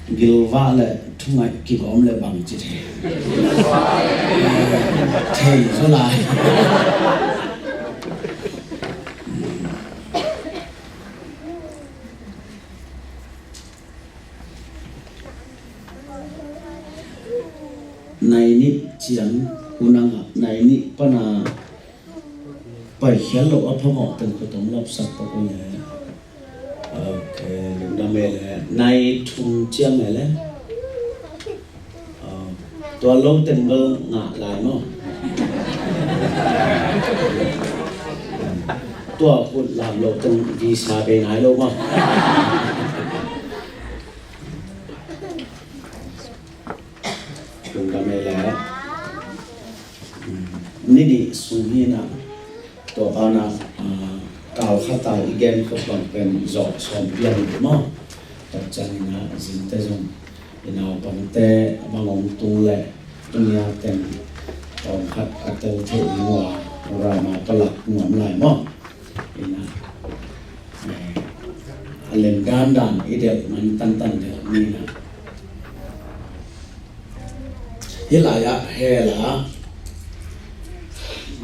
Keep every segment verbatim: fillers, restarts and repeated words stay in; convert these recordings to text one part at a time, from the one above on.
Gilvah le thungaih kigawm le bang ci thei. Thei zaw lai. Nai nih ciang unang ah nai nih pana paikhiat lo a phamawh teng khutong lapsak pak un le. Ok, lungdam ei le. Nai thum ciang ei le. Tua lo teng bel ngah lai maw? Tua khut lam lo teng visa bei nai lo maw? Lungdam ei le. Ni nih sung hi na. Tua banah kau khat a i gen khop bang pen zawh sawm piang hi maw? Tua ciangin ah zinte zong i naupangte a bang hong tung leh tunia teng tawm khat a tel theih ding uh a, rama palak nuam lai maw? Ina a len dandan i delh man tantan delh ni na. Hih lai-ah hell ah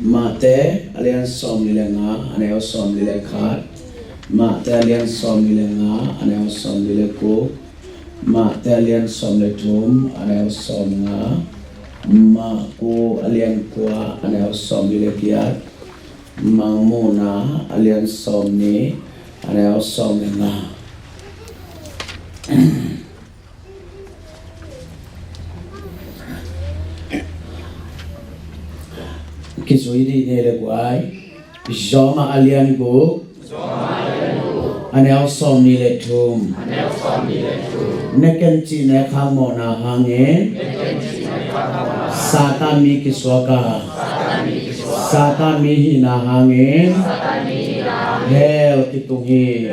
Mate a lian sawmli le nga a neu sawmli le khat, Mate a lian sawmli le nga a neu sawmli le kuk, Mate a lian sawm le thum a neu sawm nga, Maku a lian kua a neu sawmli le giat, Mangmuhna a lian sawmni a neu sawm le nga. Kizui dih ni le guai. Zawmah a lian guk a neu sawmni le thum. Na ken cih ne khak mawhna hangin Satan mi kisuak a, Satan mi hihna hangin hell kitung hi.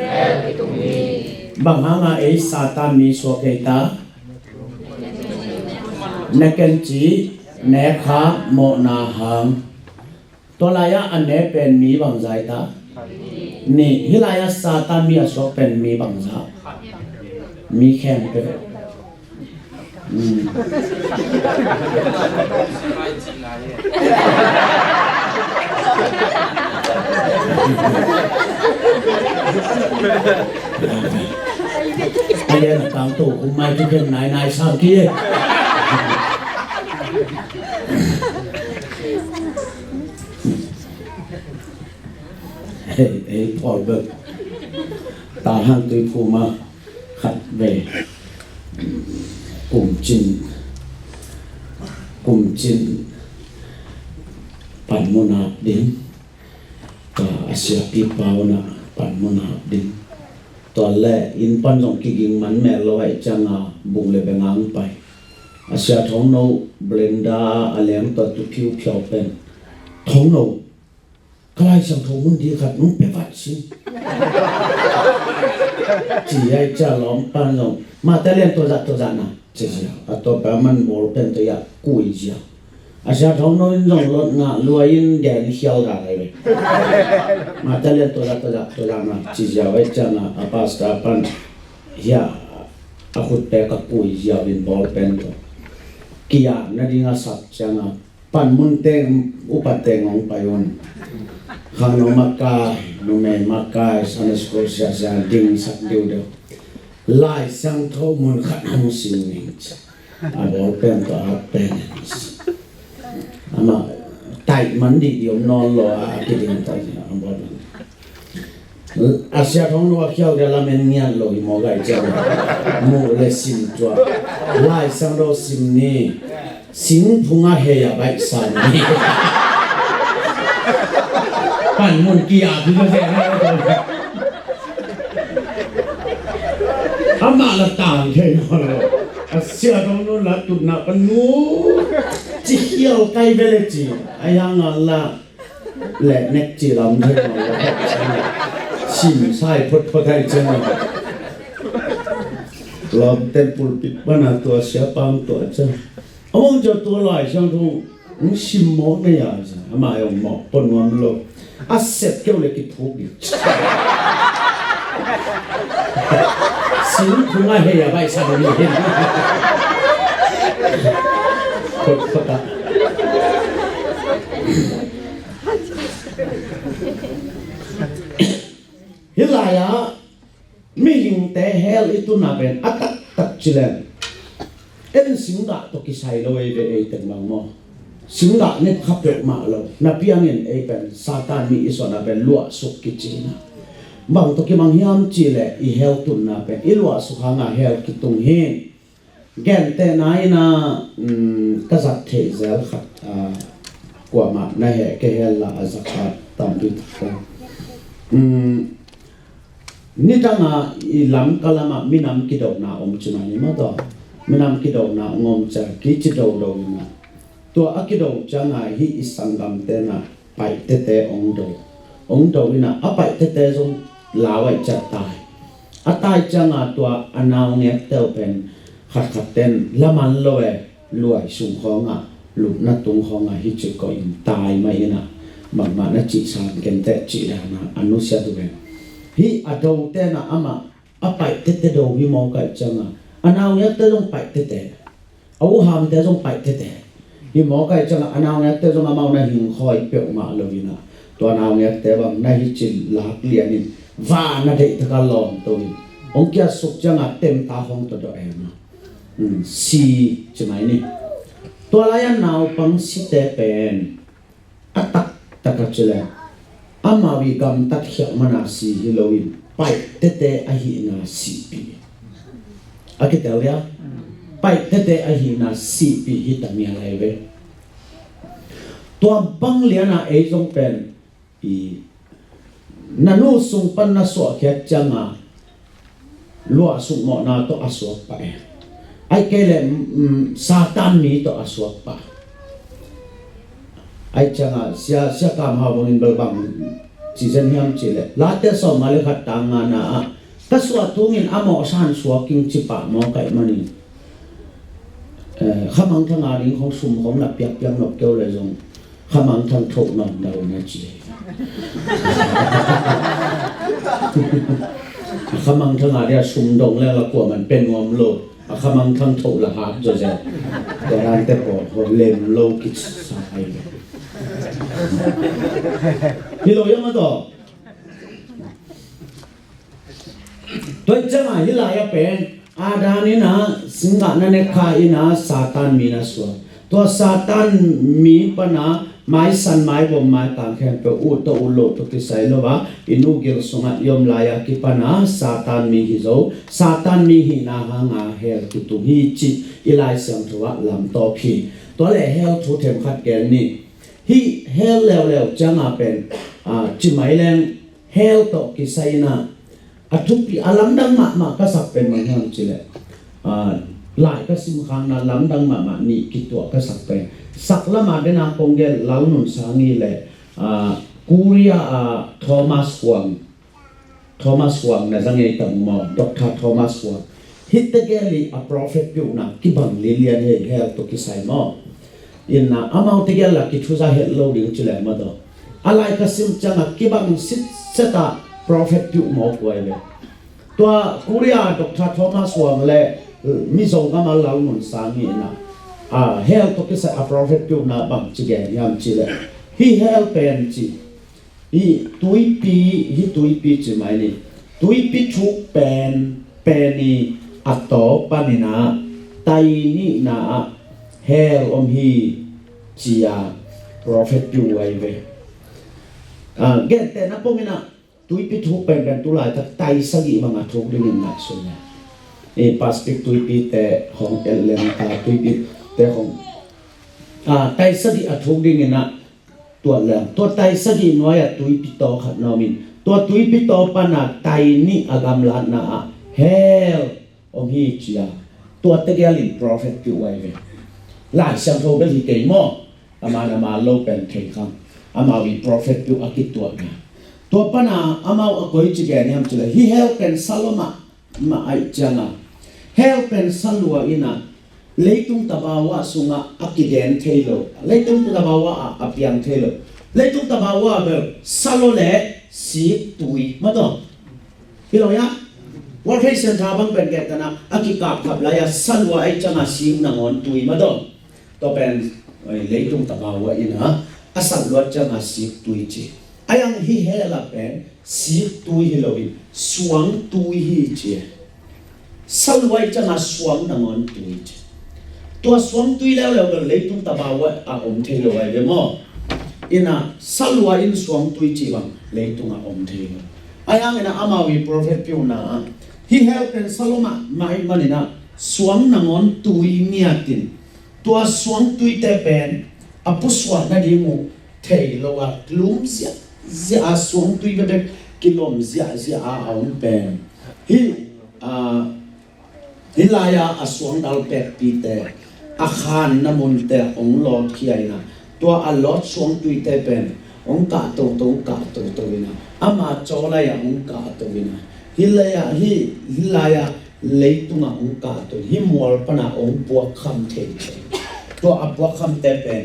Bang hanga ei Satan mi suak ei ta? Na ken cih ne khak mawhna hang. Tua lai-ah a ne pen mi bangzah ei ta? Nih, hih lai-ah Satan mi a suak pen mi bangzah? Mi khempeuh. A lian a tangto kum mai thukhen nainai sam ki. Ei pawl bek. Tang hang tui phuma khat ve. Kumcin, kumcin panmun a ding. Ka a siapi pau na panmun a ding. Tua le inn pan zong kiging man mel lo aih cianga bung le bengang pai. A sia thong no blender a leng tua tu phiu phiau pen. Thong no. Ka Lai Siangtho mun di khat nung pe vat sin. Ci ai cia lawm pan zong. Mate lian tua zat tua zat na. Ci zia. A tua pa man ball pen tua ya kui zia. A sia thong no in zong lot na lua in gen khial ga lai ve. Mate lian tua zat tua zat tua zat na. Ci zia vai cia na a pastor pan. Hia a khut pe ka kui zia in ball pen tua. Kia na ding a sak cia na. Panmun teng upa teng hong pai un. Khangno makai, numei makai, Sunday school siasia ding sak diu deuh. Lai Siangtho mun khat hong sim ning ci. A bawl pen tawh a hat pen. Amah taih man dih dih om nawn lo a kiding taih a bawl pen. A sia thong lo a khiau dia lamen ngiat lo hi maw gai ciang. Muh le sim tua. Lai Siangtho sim ni. Singphung a hei a baih sa ni. Panmun kia pi ka se. Amah la tang thei nawn lo. A sia thong lo la tutna panu. Ci khiau kai vele ci. A yang a la. Leh nek ci lam thei nawn lo. Sim sai phot phot hai ciang. Lawmten pulpit pana tua sia pang tua ciang. A mong cia tua Lai Siangtho hong sim mawk na ya ciang. Amah hong mawk pon nuam lo. A sep keu le kiphuk ding. Cin phung a hei a baihsa ding hi. Khut khut a. Hih lai-ah mihingte hell i tunna pen a taktak ci leng, en singgah tawh kisai lo ei ve, ei teng bang maw. Singgah nep kha peuhmah lo. Na piangin ei pen Satan mi i suahna pen luahsuk kici na. Bang tawh kimang hiam cih leh i hell tunna pen i luahsuk hangah hell kitung hi. Gentehna in ah, um, ka zat theih zel khat, ah, kuamah na heh kei hen la, a zat khat tampi tak ka. Um, nidang a i Lamka lamah minam kidona om ci mah ni maw taw. Minam kidona om ciang kici dodo in ah, tua a kido ciang a hih i sanggamte in ah paih tete ong do. Ong do in ah a paih tete zong lau ahih ciang tai. A tai ciang a tua a naungekte uh pen khatkhat ten laman lo e, luai sung khawng ah, lupna tung khawng ah hih ci koih in tai mah in ah, bangmah na cih sang kei inteh cih dan a, a nusiat uh e. Hih a dote in ah amah a paih tete do hi mawk ahih ciang a, a naungekte zong paih tete. A uhamte zong paih tete. Hi mawk ahih ciang a, a naungekte zong amau na hing khawi peuhmah lo in ah, tua naungekte bang na hi cin lak lian in, va na deih tak a lawm to in, ong kiat suk ciang a temta hong to dawh em a. Um, si ci mai ni. Tua lai a naupang site pen a taktak a ci leh, amau i gamtat khiak man a si hi lo in, paih tete ahihna sihpih. A kitel dia? Paih tete ahihna sihpih hi ta mial ai ve. Tua bang lian a ei zong pen i na nu sung pan na suahkhiat ciang a luahsuk mawhna tawh a suak pah e. Ahih kei leh, mm, Satan mi tawh a suak pah. Ahih ciang a sia, sia Kam Hau bangin bel bang ci zen hiam cih leh, Late sawmnga le khat tang ngana ah, ka suah tungin a mawhsa in suak ing ci pah mawk ahih manin, eh, khamangthang a ding khong sum khong na piakpiak nop keu leh zong khamangthang thoh nawn lo na ci. Khamangthang a dia sum dong le la kuaman pe nuam lo. A khamangthang thoh la hat zawzen. Tua dante pawh lem lo kisa ai. Hi lo ia maw taw. Tua ciang a hih lai a pen Adam in a singgah na nek kha in a Satan mi na suak. Tua Satan mi pan a maisan, maibawm, maikang khempeuh, ut tawh ut loh tawh kisai lo a, i nu gil sungah i om lai a kipan a Satan mi hi zo. Satan mi hihna hang a hell kitung hi cih i Lai Siangtho ah lamtawp hi. Tua leh hell thu themkhat gen ni. Hih hell leuleu ciang a pen, ah, ci mai leng hell tawh kisai in a, a thupi, a lamdang mahmah ka sak pen bang hiam cih leh, ah, lai ka sim khang in a lamdang mahmah nih kituah ka sak pen. Sak lam a den a kong gen Lalnunsangi le, ah, Korea a Thomas Huang, Thomas Huang na za ngei tam maw, Doctor Thomas Huang. Hih tegel i a prophet piuhna kibang lilian hi, hell tawh kisai maw. In a amau tegel la kithuza het lo ding ci leh maw taw. A lai ka sim ciang a kibang sitset a prophet piuh mawk huai ve. Tua Korea Doctor Thomas Huang le Mizo gam a Lalnunsangi in a, a, hell tawh kisai a prophet piuhna bang ci gen hiam cih leh, hih hell pen ci, hih tuipi, hih tuipi ci mai ni. Tuipi thuk pen, pen i a taw pan in a, tai nihna ah hell om hi ci a prophet piuh huai ve. Ah, gentehna pong in a, tuipi thuk penpen tu laitak tai sagih bang a thuk dingin ngaihsun le. I Pacific tuipite hong et leng ta, tuipite hong, ah, tai sagih a thuk dingin a tuat leng. Tua tai sagih nuai a tuipi taw khat na om in, tua tuipi taw pan a tai nih a gamlatna ah hell om hi ci a, tua tegel in prophet piuh huai ve. Lai Siangtho bel hi kei maw. Ama na ma lo pen thei khang. Amau i prophet piuh a kituahna. Tua pan a amau a koi ci gen hiam cih leh, hih hell pen sa lua mahmah ahih ciang a, hell pen sa lua in a, leitung tabawa sungah a kigen thei lo, leitung tabawa ah a piang thei lo. Leitung tabawa bel sa lua le sik tui maw taw. Hi lo ia? Kawlpheisian tha bang pen kehtanah a kikapkhap lai-a salua aih cianga sik nangawn tui mah tawh. Tua pen leitung tabaua in a, a sat luat cianga sik tui ci. Ahi hang hih hell ah pen sik tui hi loin suang tui hi ci. Salua aih cianga suang nangawn tui ci. Tua suang tui leuleu bel leitung tabaua a om thei lo ahi ve maw? Ina salua in suang tui ci bang leitungah om thei lo. Ahi hangin a amau i prophet piuna ah hih hell pen salua mah mah ahih manin a suang nangawn tui ngiatin tua suang tuite pen a pusuah nading uh thei lo a lum ziahziah a suang tui bekbek kilom ziahziah a a om pen hih a hih lai-a a suang dal pekpite a khanna munte hong lawtkhia ina tua a lawt suang tuite pen hong kah toto hong kah toto ina ama caw lai-a hong kah to ina hih lai-a hih hih lai-a leitungah hong kah to hih mual pana hong puakkham thei thei tua a puakkhamte pen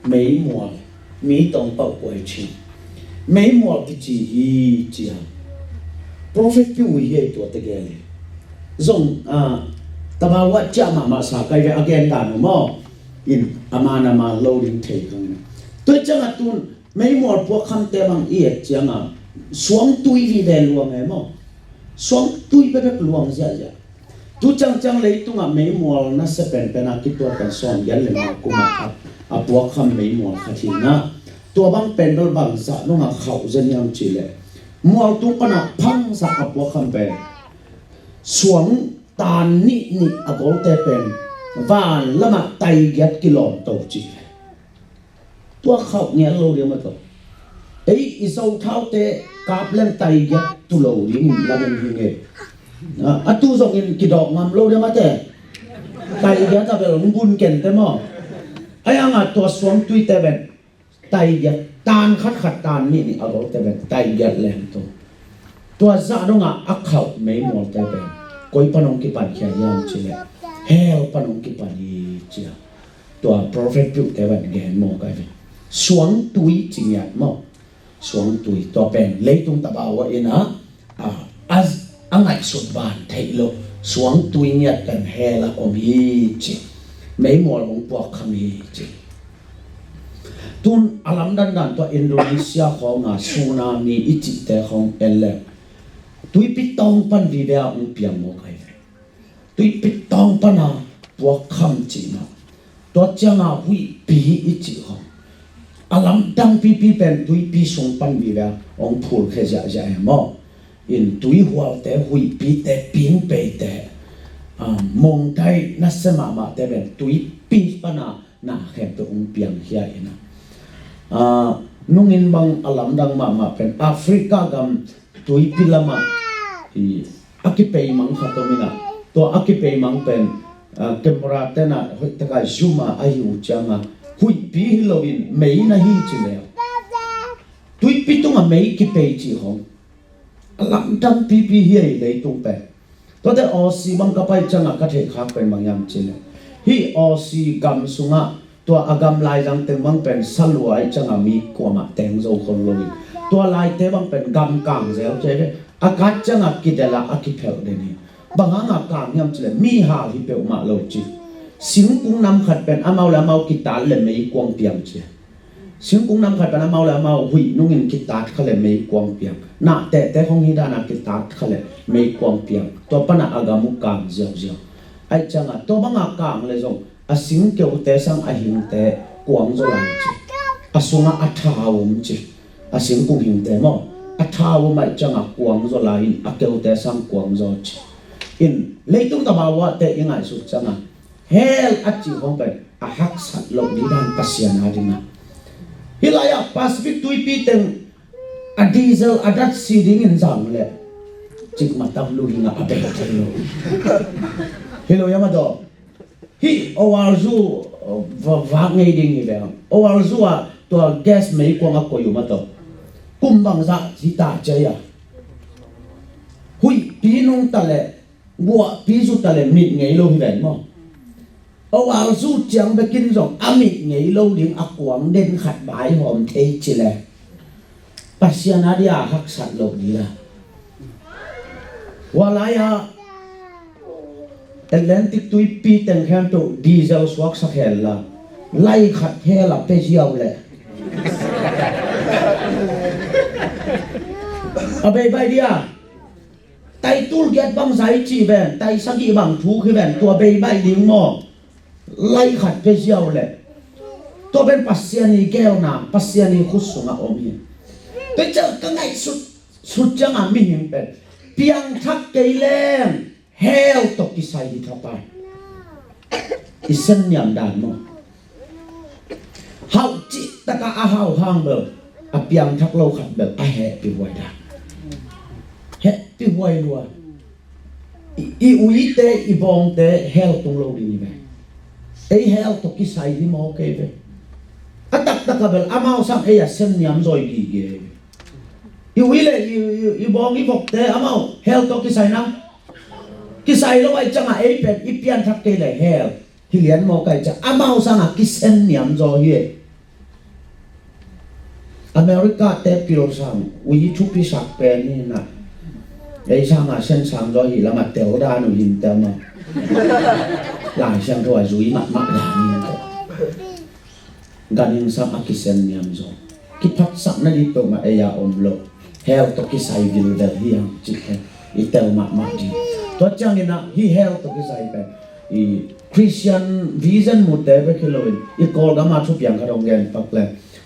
meimual mi tawng pauh kuai chin meimual kici hi cia. Prophet piu hi ei tua tegel hi. Zong a tabaua ciah mahmah sa kai ve a gen dan uh maw? In ama nama lo ding thei kang in tua ciangah tun meimual puakkhamte bang i et ciangah suang tui vive luang e maw? Suang tui bekbek luang ziahziah. Tu ciangciang leitungah meimual nasia penpen a kituak pen sawm giat le nga kuma a puakkham meimual khat hi na. Tua bang pen bel bangzah nungah khauh zen hiam cihleh mual tung panah phangzah a puakkham pen suang tan nih nih a golte pen van lamah tai giat kilawm to ci. Tua khauh ngial lo ding mah tawh ei i zo thaute kap leng tai giat tu lo ding in lamen hi ngei. A tu zongin kidawk ngam lo ding mah te tai giat a bel hong bun kente maw? Ahi hangah tua suang tuite ben tai giat tan khat khat tan nih nih a golte ben tai giat leng tu. Tua zah dongah a khauh meimualte ben koi pan hong kipan khia hiam cileh hell pan hong kipan hi cia. Tua prophet piuhte van gen maw kai ve. Suang tui ci ngiat maw? Suang tui tua pen leitung tabaua in a a ngaihsut ban theih loh suang tui ngiat pen hell ah om hi ci. Meimual hong puak kham hi ci. Tun a lamdang dan tua Indonesia khawnga tsunami i cihte khawng en le tuipi tawng pan vive a hong piang maw kai ve. Tuipi tawng pana puak kham cihna tua cianga huihpi i cih khawng a lamdang pipi pen tuipi sung pan vive a hong phulkhia ziahziah e maw? In tuihualte huihpite pingpeite mongdai nasia mahmahte pen tuipi pana na khempeuh hong piangkhia ina. Nungin bang a lamdang mahmah pen Africa gam tuipi lamah a kipeimang khat om ina. Tua a kipeimang pen camera tena hoihtaka zuma a hi uh cianga huihpi hi loin mei na hi ci leu tuipi tunga mei kipei cih hong a lamdang pipi hi ei leitung pen. Tuate Aussie bang ka pai cianga ka theih khak pen bang hiam cileh hih Aussie gam sungah tua a gam laizang teng bang pen salua aih cianga mi kuamah teng zo khol lo hi. Tua laite bang pen gam kang zel cia ve a kat cianga kidela a kiphelh den hi. Bang hanga kang hiam cileh mi hal hi peuhmah lo ci. Singkung nam khat pen amau le amau kitat le mei kuang piang ci. Singkung nam khat pan amau le amau huih nungin kitat kha le mei kuang piang. Nah tehte khong hi dana kitat kha le mei kuang piang. Tua pana a gam uh kang ziauziau. Aih cianga tua banga kang le zong a singkeute sang a hingte kuang zaw lai ci. A sungah a thau um ci. A singkung hingte maw a thau um aih cianga kuang zaw lai in a keute sang kuang zaw ci. In leitung tabaua te i ngaihsut cianga hell a cih khong pen a haksat loh ding dan Pasian a dingah. Hih lai-ah Pacific tuipi teng a diesel a dat si dingin zang le cikmatak luhingah a beh thei lo. Hi lo ia mah tawh hih oarzu vak ngei ding hi ve. Oarzu ah tua gas meikuang a koi uh mah tawh kum bangzah hi ta cia ia. Huihpi nungta le guahpi zuta le mit ngei lo hi ven maw? A walzu ciang bekin zong a mit ngei lo ding a kuang den khat baihawm thei ci le Pasian a dia haksat lo dila. Tua lai-ah Atlantic tuipi teng khempeuh diesel suaksak hel la, lai khat hell ah pia ziau leh a beibaih dia. Tai tul giat bangzah i cih ven, tai sagih bang thuk hi ven, tua beibaih ding maw? Lai khat pia ziau leh. Tua pen Pasian i geelna, Pasian i khut sungah om hi. Tua ciang ka ngaihsut sut ciangah mihing pen piangthak kei leng hell tawh kisai hi thapai. I sen niam dan maw? Hauh cih takah a hauh hang bel, a piangthak lo khat bel a hehpih huai dan. Hehpih huai lua. I, i uite, i bawngte hell tung lo ding hi ve. Ei hell tawh kisai hi maw kei ve. A taktak a bel amau sang ei a sen niam zaw gige hi ve. I ui le i, i, i bawng i vokte amau hell tawh kisai na. Kisai lo ai ciangah ei pen i pianthak kei le hell hi lian maw kai ciang amau sangah kisen niam zaw hi. America te pil sang ui thupi sak pen hi na. Ei sangah sen sang zaw hi lamah tel dan uh hin tel mah. Lai Siangtho a zui mahmah dan hi na. Ganhing sang a kisen niam zaw. Kiphatsakna dih peuhmah ei a om lo. Hell tawh kisai vilvel hi hang cih khen i tel mahmah dih. Tua ciangin ah hih hell tawh kisai pen i Christian vision mute bek hi loin i Kawlgam a thupiang khat hong gen pak le,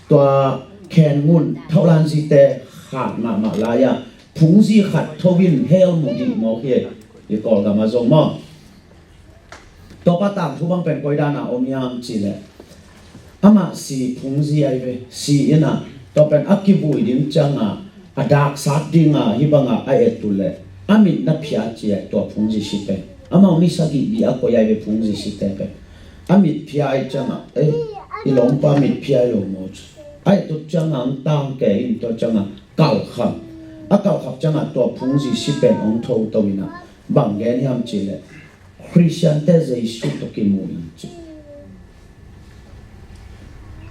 tua khen ngun thohlan zite khat mahmah lai-ah phungzi khat tho in hell mu dih mawk hi. I Kawlgam a zong maw? Tua pa tangthu bang pen koi dana om hiam cih leh, amah si phungzi ai ve, si in ah tua pen a kivui ding ciangah a daksat dingah hih bangah a et uh leh a mit na phia ci ai tua phungzi si pen. Amau ni sagih bih a koi ai ve phungzi site pen. A mit phia ai ciangah, eh, i lawmpa mit phia ai lo maw ci. A et uh ciangah ang tang ke in tua ciangah kalkham. A kalkhap ciangah tua phungzi si pen ong tho to in ah bang gen hiam cih leh, Khristiante Jesu tawh kimu in ci.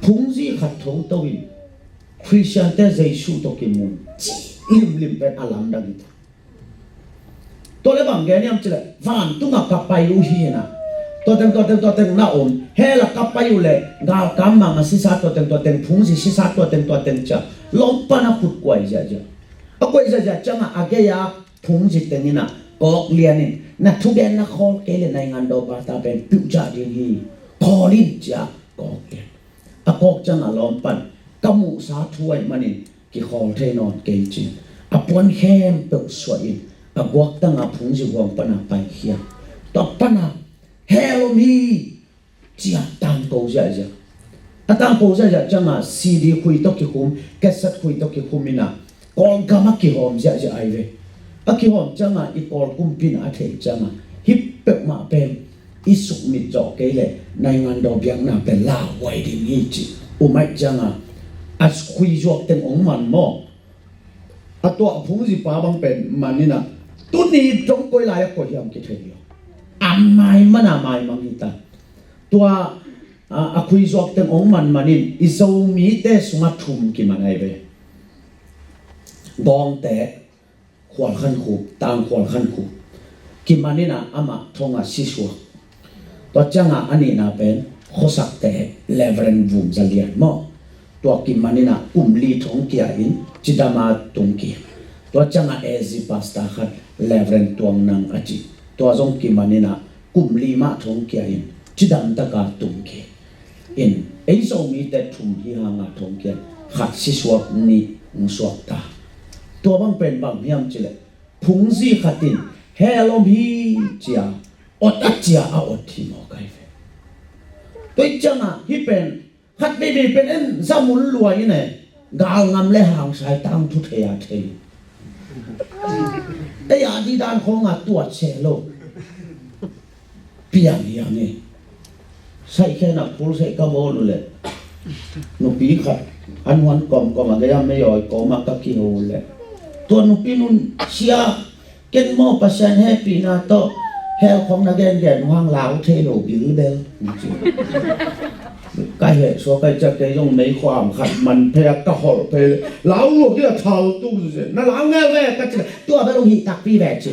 Phungzi khat tho to in Khristiante Jesu tawh kimu in ci limlim pen a lamdang hi ta. Tua le bang gen hiam cih leh vantungah ka pai uh hi na. Tua teng tua teng tua teng na om hell ah ka pai uh leh galkap mang a sisa tua teng tua teng phungzi sisa tua teng tua teng cia lawmpa na khut kuai ziahziah. A kuai ziahziah ciangah a gei a phungzi teng in ah kawk lian in na thugen na khawl kei le naingan dawpa ta pen piuh ciah ding hi. Khawl in cia kawk lian. A kawk ciangah lawmpan ka muhsa thu aih manin kikhawl thei nawn kei cin a puan khempeuh suah in a guaktang a phungzi huang pana paikhia. Tua pana hell om hi. Cia tangko ziahziah. A tangko ziahziah ciangah C D khui tawh kikhum, cassette khui tawh kikhum in ah Kawlgam a kihawm ziahziah ai ve. A kihawm ciangah i Kawl kumpi in a theih ciangah hih peuhmah pen i sukmit zawh kei leh naingan daw biakna pen lauhuai ding hi ci. Um aih ciangah a khui zuak teng ong man maw? A tuah phungzi pa bang pen man in ah tuni dong koi lai a koi hiam kithei lo. A maimang a maimang hi ta. Tua a, a khui zuak teng ong man manin i Zomite sungah thum kiman ai ve. Gawngte Khual Khan Khup, Tang Khual Khan Khup. Kiman in ah amah thong ah sisuak. Tua ciangah a nihna pen khuasakte Reverend Vum Za Lian maw? Tua kiman in ah kum li thong kia in cidam a tung kik. Tua ciangah A Z pastor khat Reverend Tuang Nang a ci. Tua zong kiman in ah kum li mah thong kia in cidam taka tung kik. In ei Zomite thum hi hanga thong kia khat sisuak nih hong suak ta. Tua bang pen bang hiam cih leh phungzi khat in hell om hi cia ot a cia a ot hi maw kai ve. Tua ciangah hih pen khat veivei pen en zamun luai in e galngam le hangsai tangthu thei a thei. Ei a dih dan khawngah tuat se lo. Piang hiang hi. Saih khen a phul saih ka bawl uh leh nupi khat an huan kawmkawm a gei a mei awi kawmah ka kiho uh leh tua nupi nun sia ken maw Pasian hehpihna tawh hell khong na gengen uh hang lau thei lo bilbel. Ka heh suak ka hih ciang kei zong mei khuam khat man phei a ka holh phei le lau luak hi a thau tu se na lau ngel ve ka ci le tua bel hong hih takpi ve ci.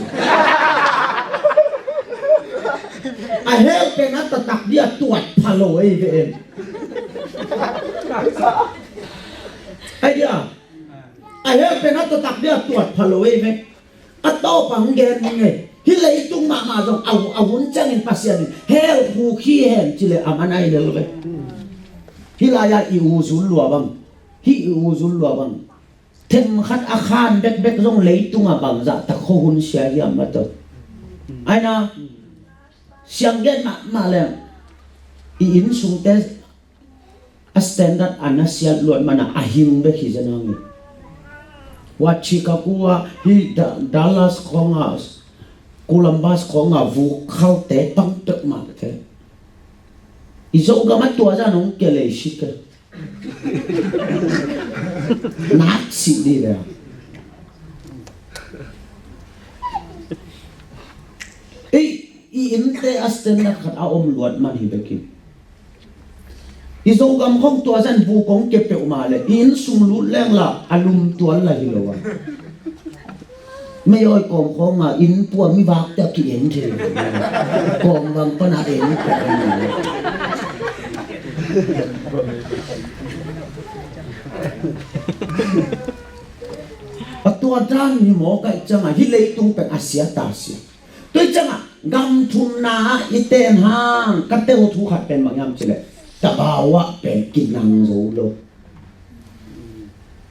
A hel pen a tatak dia tuat pha lo ei ve em. Ai dia a hel pen a tatak dia tuat pha lo ei ve. A tawpang gen ning ei. Hih leitung mahmah zong a, a hun ciangin Pasian in hell khukhi hen ci le a man ai lel ve. Hih lai-ah i u zul lua bang, hih i u zul lua bang, themkhat a khan bekbek zong leitungah bangzah tak khuahun sia hiam a tawh. Aina siang gen mahmah leng i innsungte a standard a na siat luat mana a hing bek hi zen hang hi. Wa Chicago a hi Da- Dallas khawng a Columbus khawng a vuk khaute pang pek mah te. I Zogam a tua zan hong kia lei si ke. Nak si di le. Ei i innte a standard khat a om luat man hi bekin. I Zogam khong tua zan bu kong ke peuhmah le i inn sung lut leng la a lum tuan la hi lo a. Mei awi kawm khawng a inn pua mi vakte a ki-eng thei lo. Kawm vang pana eng pua. A tua dan hi maw kaih ciangah hih leitung pen a sia ta sia. Tua hi ciangah gam thumna ah i ten hang ka tel thu khat pen bang hiam cileh tabau ah pen kinang zo lo.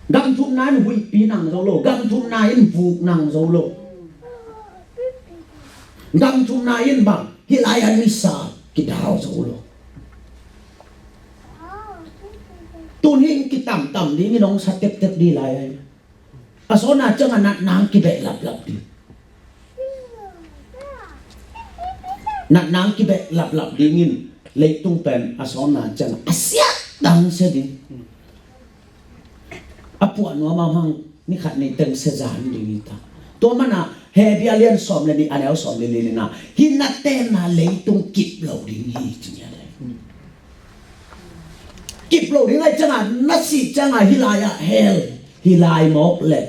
Gam thumna in huihpi nang zo lo, gam thumna in vuk nang zo lo. Gam thumna in bang hih lai-ah nisa kidau zo lo. Tun hih kitamtam dingin hong sa teptep dih lai-ah a sawna ciangah natna ang kibeh laplap ding. Natna ang kibeh laplap dingin leitung pen a sawna ciangah a siat dang sia ding. A puah nuam a hang ni khat ni teng sia zan ding hi ta. Tua mana Hebru a lian sawm le nih a neu sawm le li nina hih na tenna leitung kip lo ding hi ci nia le. Kip lo ding ai ciangah na sih ciangah hih lai-ah hell hih lai mawk le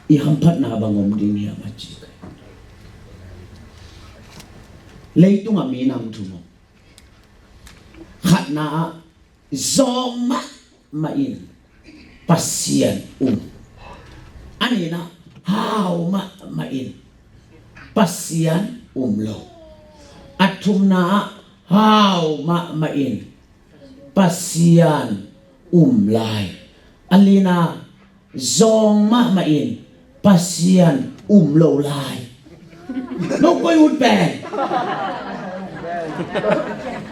i hamphatna bang om ding hiam a ci. Leitungah minam thum om. Khatna ah zawng mahmah in Pasian um. A nihna ah hau mahmah in Pasian um lo. A thumna ah hau mahmah in Pasian um lai. A lina zawng mahmah in Pasian um lo lai. No koi ut pen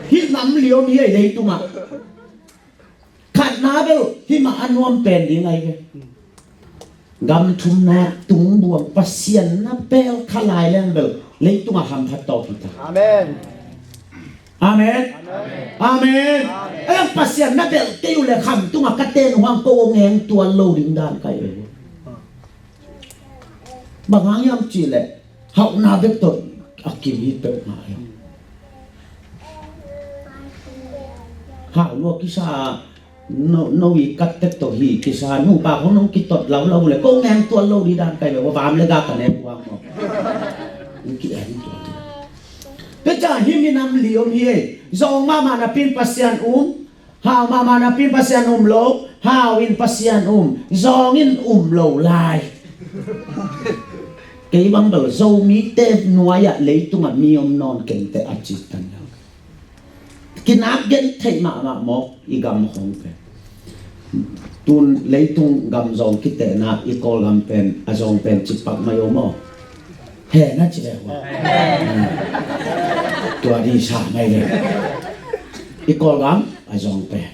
hih nam liom hi ei leitungah. Khatna bel hih mah a nuam pen ding ai ve. Gam thumna tungbuang Pasian na pel kha lai leng bel leitungah hamphat tawh kita. Amen. Amen. Amen. Amen. Pasian na belh kei uh le khamtungah ka ten uh hang ko ngeng tuan lo ding dan kai ei. Bang hang hiam cih leh hauhna bek tawh a kim hi peuhmah hi. Hau lua kisa no, no i kat tek tawh hi kisa nupa khong nong kitot laulau le ko ngeng tuan lo dih dan kai beh va vam le ga ka ne puang maw. Nong ki-en tuan dih. Tua ciang hih minam li om hi ei. Zawng mahmah napi in Pasian um. Hau mahmah napi in Pasian um lo. Hau in Pasian um. Zawng in um lo lai. Kei bang bel Zomite nuai-ah leitungah mi om nawn keng teh a ci tan lo. Kinak gen theih mahmah mawk i gam khong pen. Tun leitung gam zawng kitehna i Kawlgam pen a zawng pen cikpak mai om aw. He na ci le hua. Tua di sa mai le. I Kawlgam a zawng pen.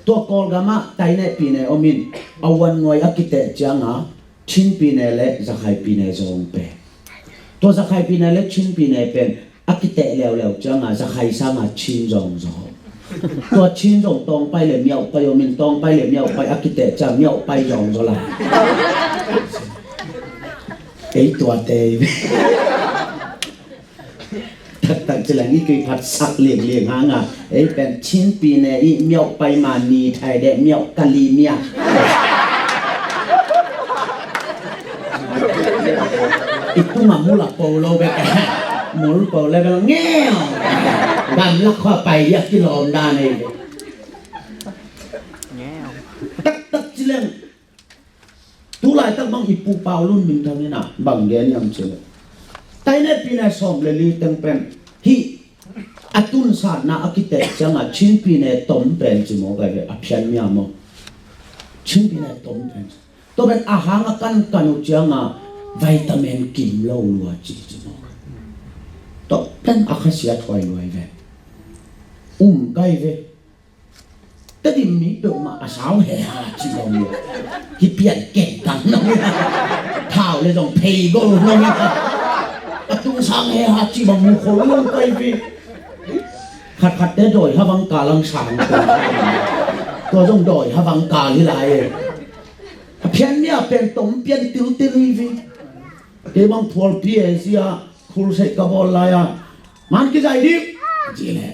Tua Kawlgam ah taineh pineh om in a uan nuai a kiteh cianga Chin pineh le Zakhai pineh zawng pen. Tua Zakhai pineh le Chin pineh pen a kiteh leuleu cianga Zakhai sanga Chin zawng zaw. Tua Chin zawng tawngpai le miauhpai om in tawngpai le miauhpai a kiteh ciang miauhpai zawng zaw lai. Ei tuate ei ve. Taktak ci leng i kei phat sak liangliang hanga ei pen Chinpi ne i miauh pai ma ni thai de miauh kali mia. I tunga mula po lo bek. Mul po le bek ngeo. Gamlak khua pai dia kilawm dan ei. Taktak ci leng tu laitak bang i pu Pau Lun Min Thang in ah bang gen hiam cih leh, tainepine sawm le li teng pen hih a tunsatna a kiteh ciangah Chinpi ne tom pen ci maw kai ve, a phian mia maw? Chinpi ne tom pen ci. Tua pen a hang a kankan uh ciangah vitamin kim lo lua ci ci maw? Tua pen a khasiat huai luai ve. Um kai ve. Tedim mi peuhmah a sau he ha ci bang mu. Kipian kengkang nong ina. Thau le zong phei go nong ina. A tung sang he ha ci bang mu khol lo kai pi. Khat khat te dawi ha bang ka lang sang. Tua zong dawi ha bang ka hi lai e. A phian nia pen tom pian til til hi vi. Kei bang phual pi e sia khul sei ka bawl lai a. Man kizai dik. Ci le.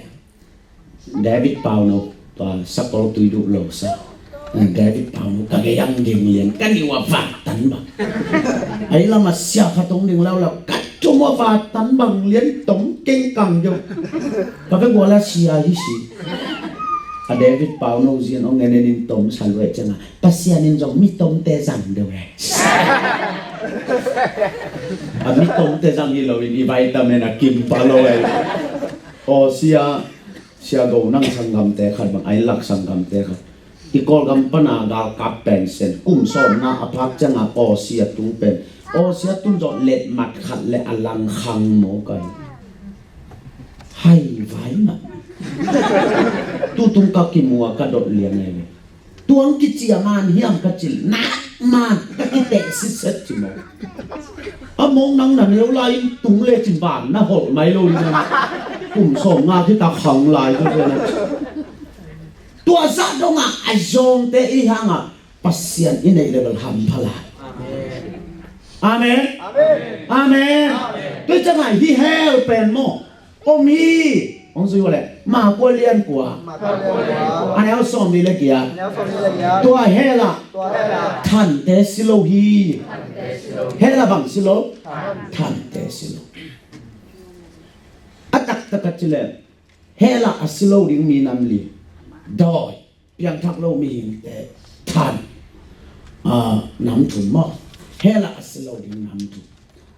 David Pauno, tua sakol tui duh lo sa. David Pauno, ka gei ang ding lian, ka niu a vatan bang. Ai lama sia khat hong ding lau lau, ka tum a vatan bang lian tom kengkang jo. Ka ve guala sia hi si. A David Pauno zian hong en en in tom sa luai cianga. Pasian in zong mi tomte zang deuh e. A mi tomte zang hi lo in i vitamin a kim pa lo e. Aw sia, sia go nang sanggamte khat bang, ai lak sanggamte khat. I Kawlgam pana galkap pen sen, kum sawmna a phak cianga aw sia tung pen. Aw sia tun zawh letmat khat le a lang khang maw kai. Hai vai mah. Tutung ka kimua ka dot liang e. Tuang kiciaman hiam ka cil nak man ka kiteh sitset ci maw? A mong nang na neu lai in tung le cin van na holh mai lo in. Kum sawm nga khita khang lai tu na. Tua zah dongah a zawngte i hangah Pasian i neih level hampha lai. Amen. Amen. Tui cangai hi hell pen maw? Om hi. Hong zui uh le. Marka lian kua. A neu sawm li le kia. Tua hell ah thante si lo hi. Hell ah bang si lo? Thante si lo. A taktak a ci le. Hell ah a si lo ding mi nam li. Dawi. Piangthak lo mihingte than. Nam thum maw? Hell ah a si lo ding nam thum.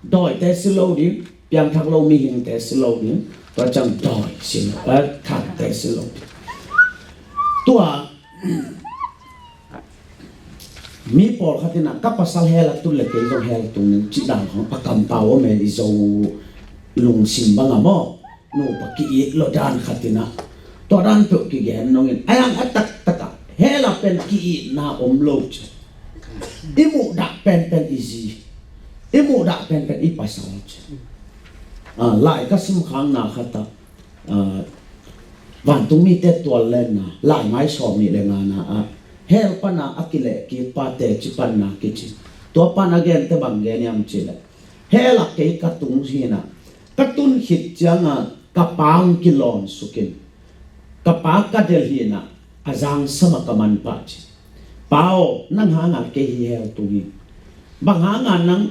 Dawite si lo ding, piangthak lo mihingte si lo ding. Tua ciang dawi si lo, thante si lo ding. Tua mi pawlkhat in ah ka pasal hell ah tun le kei zong hell tung ning cih dan khong a kampau om e i Zo lungsim bangah maw? Nupa ki-it lo dan khat in ah tua dan peuh kigen nongin a yang a taktak ah hell ah pen ki-itna om lo ci. I muhdah penpen i zi, i muhdah penpen i pasal ci. Lai ka simkhakna khat ah vantung mite tual lenna lai ngai sawm nih le ngana ah hell pana a kilehkik pa teci panna kici. Tua pan a gente bang gen hiam cih leh hell ah kei ka tung hinah ka tun khit cianga ka pa hong kilawn sukin ka pa ka delh hinah a zangsam ah ka manpah ci. Pa aw, nang hanga kei hi hell tung hi. Bang hanga nang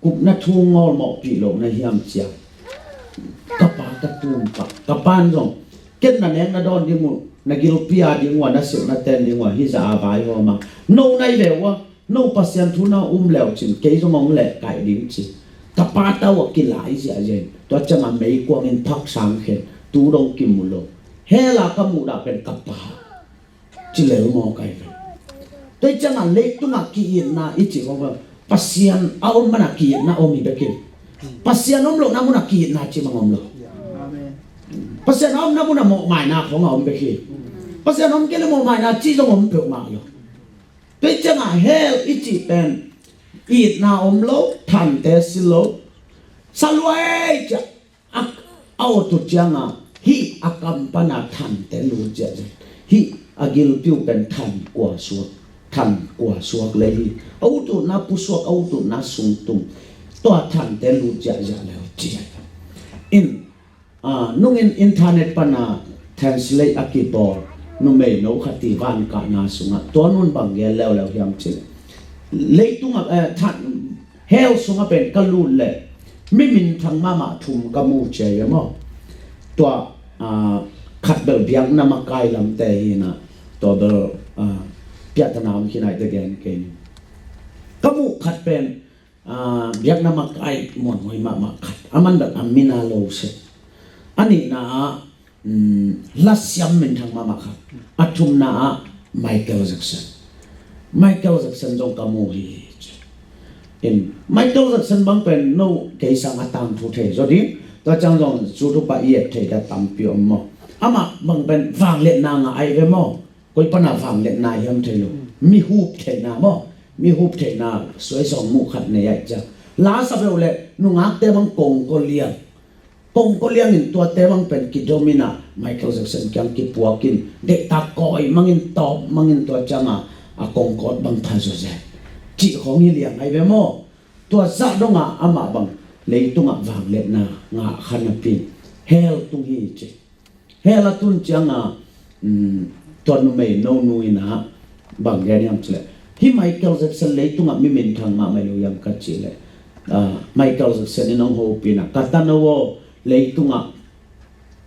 kupna thu ngawlmawhpih loh na hiam cia? Ka pa ka tumpah ka pan zong ken na nek na dawn ding uh na gilpi a ding uh a na silh na ten ding uh a hizah a vaihawm a no nai ve uh a no Pasian thu na um leuh cin kei zong hong lehkaih ding ci. Ka pa tau a kilai ziahziah in tua ciangah meikuangin phak sang khen tu dong kimu lo. Hell ah ka muhdah pen ka pa ci lel maw kai ve. Tua i ciangah leitungah ki-itna i cih khong Pasian a om manah ki-itna om hi bekin Pasian om lohna munah ki-itna cih mang om lo. Pasian a omna munah mawhmaina khong a om bek hi. Pasian om kei le mawhmaina cih zong om peuhmah lo. Tua i ciangah hell i cih pen itna om lo, thante si lo. Saluai ciah a, a awtu cianga hih a kam pana thante lut ziahziah. Hih a gilpi uh pen than kua suak, than kua suak lei hi. A ututna pusuak, a ututna sungtum. Tua thante lut ziahziah leu ciah. In Ah, nungin internet pana translate a kibawl numei no khat i van kahna sungah tua nun bang gen leuleu hiam cih leh, leitungah, eh, than, hell sungah pen ka lut leh mi minthang mahmah thum ka mu ci a hi ve maw. Tua, ah, khat bel biakna makai lamte hi in ah, tua bel, ah, piahtana om khin a hite gen kei ning. Ka muh khat pen, ah, biakna makai muanhuai mahmah khat, a man bel a min a lo se. A nihna ah, um, lasiam minthang mahmah khat. A thumna ah Michael Jackson. Michael Jackson zong ka mu hi. In, Michael Jackson bang pen no kei sang a tangthu thei zaw ding. Tua ciang zong YouTube ah i et theih a tampi om maw. Amah bang pen vangliatna ngah a hi ve maw. Koi pana vangliatna hiam thei lo. Mi hup theihna maw. Mi hup theihna suai sawng muh khat nei a hi ciang. La sa beuh leh nungakte bang kongkaw liang. Kongkaw liangin tuate bang pen kidom in ah Michael Jackson kiang kipuak in, deihtak kawi mangin, tawp mangin, tua ciangah a kongkawt bang pha zawzen cih khawng hi liang a hi ve maw. Tua zah dongah amah bang leitungah vangliatna ngah kha napi-in hell tung hi ci. Hell a tun ciangah, um, tua numei no nu in ah bang gen hiam cih leh, hih Michael Jackson leitungah mi minthang mahmah hi lo hiam ka cih leh, ah, Michael Jackson in hong hopih in ah, ka tano aw, leitungah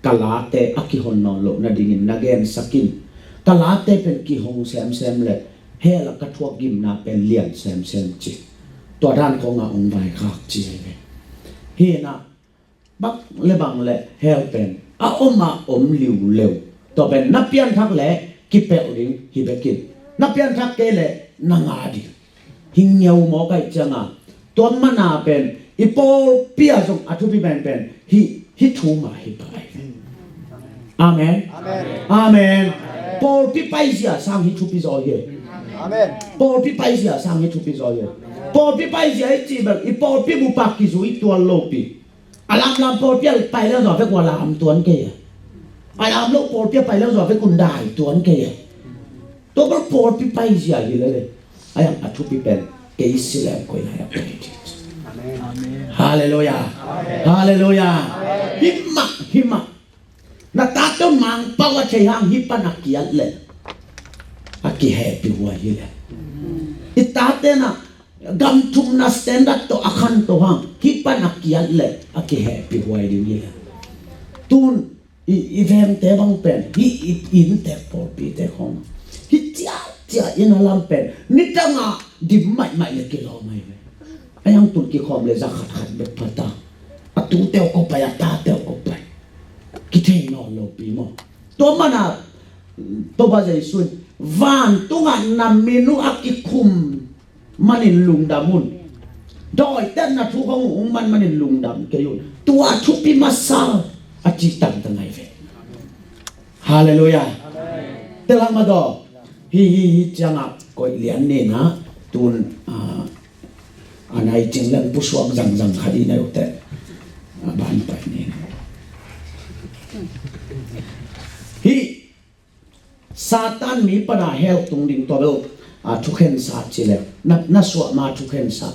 ka late a kihon nawn loh nadingin na gensak in. Ka late pen kihong semsem leh hell ah ka thuak gimna pen lian semsem ci. Tua dan khawngah hong vaikhak ci a hi ve. Hi in ah, bang le bang le hell pen a om a om liuleu. Tua pen na pianthak leh kipelh ding hi bek in, na pianthak kei leh na ngah ding. Hi ngeu mawk a hih ciangah, tua mana pen i pawlpi ah zong a thupi penpen hih, hih thu mah hi pah hi. Amen. Amen. Amen. Pawlpi paizia sang hih thupi zaw hi. Amen. Pawlpi paizia sang hih thupi zaw hi. Pawlpi paizia i cih bel i pawlpi bup ah kizui tuan lopi. A lamlam pawlpi ah pai leng zaw vek un a lam tuan kei a. A lam lo pawlpi ah pai leng zaw vek un dai tuan kei a. Tua bel pawlpi paizia hi lel e. A yang a thupi pen kei si leng koi lai a pai ding. Amen. Halleluiah. Amen. Halleluiah. Amen. Hih mah, hih mah. Na tate Mangpau a thei hang hih pan a kiat leh a kihehpih huai hi leh. I tate na gam thumna standard tawh a khanto hang hih pan a kiat leh a kihehpih huai ding hi leh. Tun i, i vengte bang pen hih i innte pawlpite khawng hih ciahciah in a lam pen nidangah dim maihmaih leh kilawm ahi ve. A yang tun kikhawm leh za khatkhat bek pha ta. A tute uh ko pai, a tate uh ko pai. Kithei nawn lopi maw. Tua mana Topa Jesu in, vantungah na min uh a kikhum manin lungdam un. Dawite na thu khawng uh hong man manin lungdam kei un. Tua thupi masa a ci tangtang ahi ve. Halleluiah. Telak madaw. Hi, hi, hi ciangah koih lian ni na tun, ah, a nai cing leng pusuak zangzang kha dih na uh teh. A ban pai ni. Hih Satan mi pana hell tung ding tua bel, a, thukhensa ci leng. Na, na suah ma thukhensa